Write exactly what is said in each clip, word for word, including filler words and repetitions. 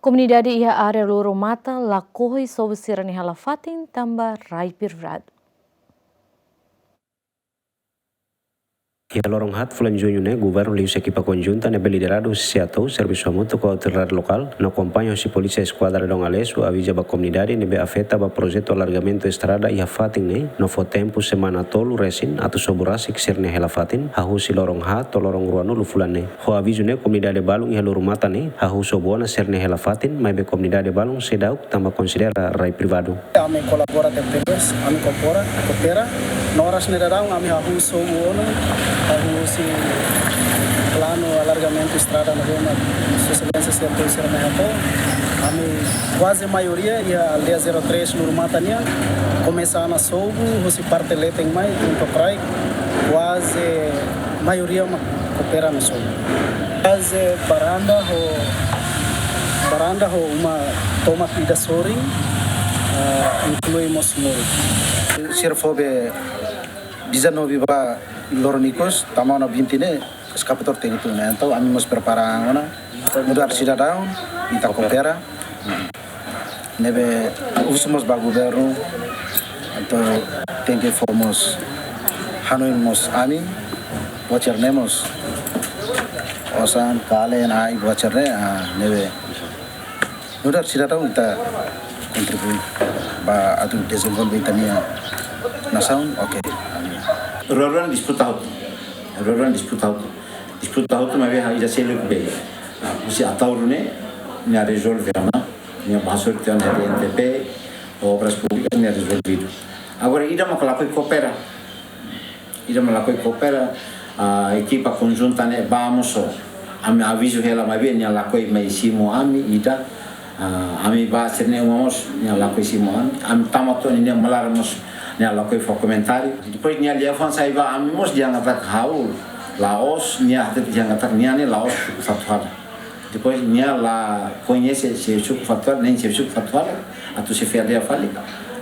Komunidade iha área Lurumata lakohi sobu sira-nia hela-fatin tanba rai privadu. Iha loron haat fulan Juñu ne'e, governu liuhusi ekipa konjunta ne'ebé lidera husi SEATOU, servisu hamutuk ho autoridade lokál, no akompaña husi polísia eskuadra Dom Aleixo, aviza ba komunidade ne'ebé afeta ba projetu alargamentu estrada iha fatin ne'e, no fó tempu semana tolu resin atu sobu rasik sira-nia hela-fatin, hahú husi loron haat to'o loron ruanulu fulan ne'e. Ho avizu ne'e, komunidade balun iha Lurumata ne'e hahú sobu ona sira-nia hela-fatin, maibé komunidade balun seidauk tanba konsidera rai privadu. Ami kolabora tebes, ami koopera, koopera. No oras ne'e daudaun ami hahú sobu ona, hahú husi planu alargamentu estrada ne'ebé Sua Exelénsia SEATOU sira mai hato'o. Ami kuaze maioria iha aldeia zero três Lurumata nian, komesa ona sobu, husi parte leten mai, junto krai, kuaze maioria mak koopera no sobu. Kuaze baranda ho, baranda ho uma tomak ida sorin, ah, inklui mós murin. Sira fó be dezanove ba loron ikus, tama ona vinte ne'e, eskapatória tenke tun ona. Entaun, ami mós prepara ona, nu'udar sidadaun, ita koopera. Ne'ebé husu mós ba governu, entaun tenke fó mós hanoin mós ami, voucher ne'e mós, osan, kalen, ai, voucher ne'e, ah, ne'ebé nu'udar sidadaun ita kontribui ba atu dezenvolve ita-nia nasaun, oke. Rua-ruan disputa hotu. Rua-ruan disputa hotu. Disputa hotu, maibé ha'u ida seluk be. Ah, husi Ataúru ne'e, nia rezolve ona, nia bá hasoru tiha ona H D N T P, Obras Públicas, nia rezolvidu. Agora, ida mak lakohi koopera. Ida mak lakohi koopera, ah, ekipa konjunta ne'e bá mós, ami avizu hela maibé nia lakohi mai simu ami, ida, ah, ami bá sira-nia uma mós nia lakohi simu ami, ami tama to'o ninia uma laran mós nia lakohi fó komentáriu. Depois nia liafuan sai ba ami mós dehan katak ha'u la'ós, nia hatete dehan katak nia ne'e la'ós suku Fatuhada. Depois nia la koñese xefe suku Fatuhada, nein xefe suku Fatuhada, atu xefe aldeia fali,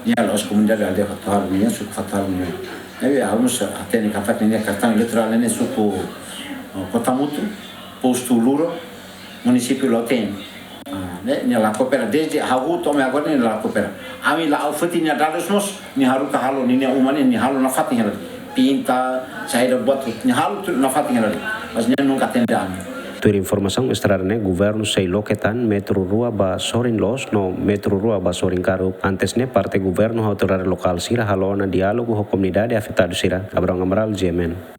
nia la'ós komunidade aldeia Fatuhada nian, suku Fatuhada nian. Ne'ebé ha'u mós hatene katak nia kartaun eleitorál ne'e suku, eh, Kota Mutu, postu Luro, munisípiu Lautein. Ah, ne'e, nia la koopera, dezde ha'u to'o mai agora nia la koopera. Ami la'o foti nia dadus mós, nia haruka halo, ninia uma ne'e, nia halo nafatin hela. Pinta, saida buat, nia halo tuir nafatin hela. Mas nia nunka atende ami. Tuir informasaun estrada ne'e, governu sei loke tan metru rua ba sorin loos no metru rua ba sorin karuk. Antes ne'e, parte governu ho autoridade lokál sira halo ona diálogu ho komunidade afetadu sira. Abrão Amaral, G M N.